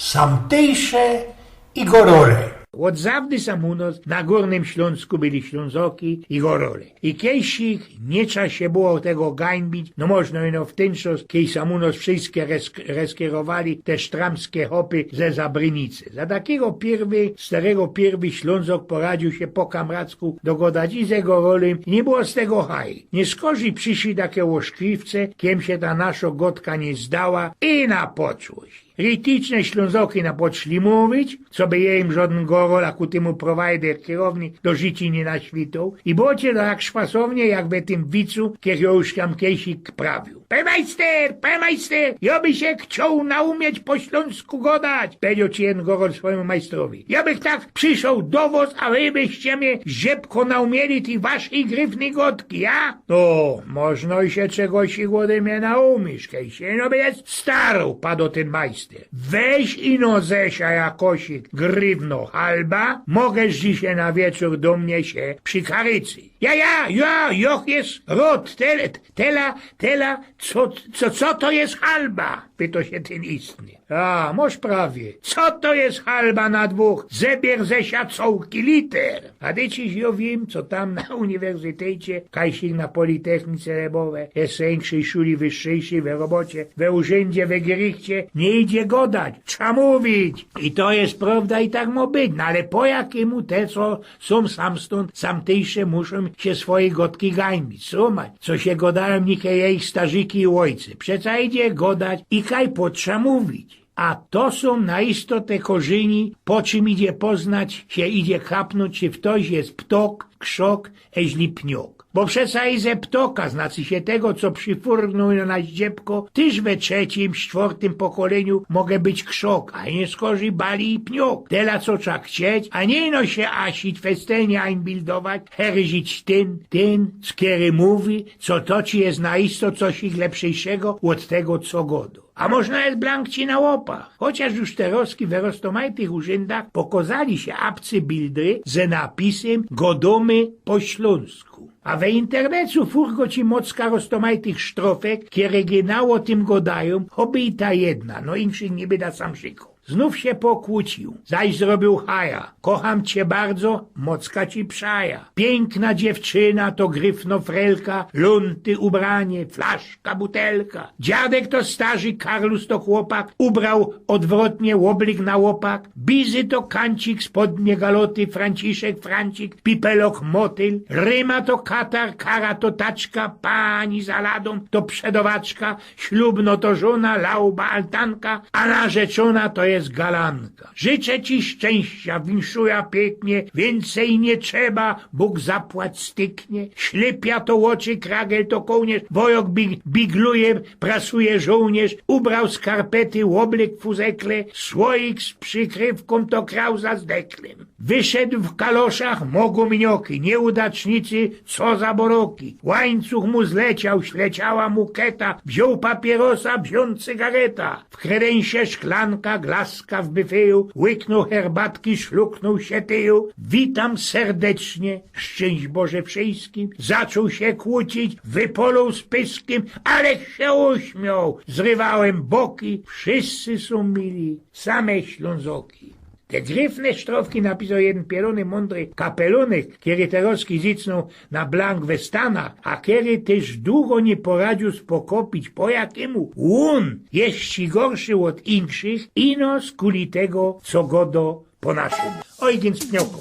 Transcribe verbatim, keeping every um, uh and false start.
Samtejsze i Gorole. Ôd zawdy sam u nos na Gōrnym Ślōnsku byli Ślōnzoki i Gorole. I kejsik niy trza sie było tego gańbić, no można ino w tyn czas, kej sam u nos wszyjske resk- reskierowali te sztramskie hopy ze Zabrynicy. Za takigo piyrwy, starego piyrwy Ślōnzok poradziōł sie po kamracku dogodać i ze Gorolym i niy było z tego haj. Niyskorzij prziszyli take ôszkliwce, kiem sie ta naszo godka niy zdała i na poczłość. Riticzne Ślōnzoki na poczli mówić, coby je im żodyn Gorol, a ku tymu prowajder kierownik do życi niy naświtoł. I było ci to tak szpasownie, jak we tym wicu, kier jo już tam kejsik prawiōł. Pe majster, pe majster, jo by sie chcioł naumieć po ślōnsku godać, powiedzioł ci jedyn Gorol swojymu majstrowi. Jo bych tak przyszoł do wos, a wy byście mie, ziebko, naumieli tyj waszyj gryfnyj godki, ja? No, można i sie czegoś i ôdy mie naumisz, kej sie ino bydziesz staroł, padoł tyn majster. Weź ino zesij jakosik gryfno halba, możesz dzisiej na wieczōr do mie sie przikarycyć. Ja, ja, ja, joch je rod, tela, tela, tela, co, co, co to je halba? Pytoł sie tyn istny. A, mosz prawie. Co to je halba na dwōch? Zebier zesij cołki liter. A dyć jo wiym, co tam na uniwersytecie, kajsik na politechnice, lebo we jeszcze inkszyj szuli wyższyjszyj, we robocie, we urzyndzie, we grychcie, niy idzie godać, trza mówić. I to je prowda i tak mo być, no ale po jakimu te, co sōm sam stōnd, samtejsze muszōm sie swojij godki gańbić, srōmać, co sie godajōm nikej jejich starzyki i ôjce. Przeca idzie godać i kaj potrza mówić. A to sōm na istocie korzyni, po czym idzie poznać, sie idzie kapnōńć, czy ftoś je ptok, krzok, eźli pniok. Bo przeca i ze ptoka, znaczy sie tego, co przifurgnōł na ździebko, tyż we trzecim, sztwortym pokolyniu może być krzok, a niyskorzij bali i pniok. Tela co trza chcieć, a niy ino sie asić, festelnie ajnbildować, herzić tyn, tyn, skiery mówi, co to ci je na isto coś ich lepszyjszego ôd tego, co godo. A można je blank ci na łopach. Chociŏż już terŏzki we roztōmajtych urzyndak pokozali sie apcy bildry ze napisym „Godōmy po ślōnsku”. A we internecu furgo ci mocka roztōmajtych sztrofek, kere genau ô tym godajōm, choby i ta jedna, no inkszych niy byda sam szykōł. Znōw sie pokłōciōm, zaś zrobiōm haja. „Kocham cię bardzo”, mocka ci przaja. „Piykna dziewczyna”, to gryfno frelka, „lōnty ubranie”, flaszka, butelka. „Dziadek” to starzi, „karlus” to chłopak, „ubrał odwrotnie”, ôblyk na ôpak. „Bizy” to kancik, „spodnie”, „galoty”, „franciszek”, „francik”, „pipelok”, „motyl”. „Ryma” to katar, „kara” to taczka, „pani za ladōm” to przedowaczka, „ślubno” to żōna, „lauba”, „altanka”, a „narzeczōna” to je „galanka”. „Życzę ci szczęścia”, winszuja piyknie, „wiyncyj niy trzeba”, „Bōg zapłać”, styknie. „Ślypia” to ôczy, „kragel” to kołnierz, „wojok” bi- bigluje, prasuje żōłnierz, „ubrał skarpety”, „ôblyk fuzekle”, „słoik z przikrywkōm” to „krauza z deklym”. „Wyszedł w kaloszach”, „mogu minioki”, „niy udacznicy”, „co za boroki”. „Łańcuch mu zleciał”, „śleciała mu keta”, „wziōn papierosa”, „wziōn cygareta”. „W kredensie szklanka”, „glaska w byfyju”, „łyknōł herbatki”, „szluknōł sie tyju”, „witam serdecznie”, „szczynść Boże wszyjskim”, „zaczōn sie kłōcić”, „wypolōł z pyskym”, „ale sie uśmiōł”, „zrywałem boki”, „wszyjscy sōm mili”, „same Ślōnzoki”. Te gryfne sztrofki napisoł jedyn pielōny, mōndry kapelōnek, kery terŏzki zycnōł na blank we Stanach, a kery tyż dugo niy poradziōł spokopić, po jakimu ôn je gorszy ôd inkszych, ino skuli tego, co godo po naszymu. Ojgyn Spnioko.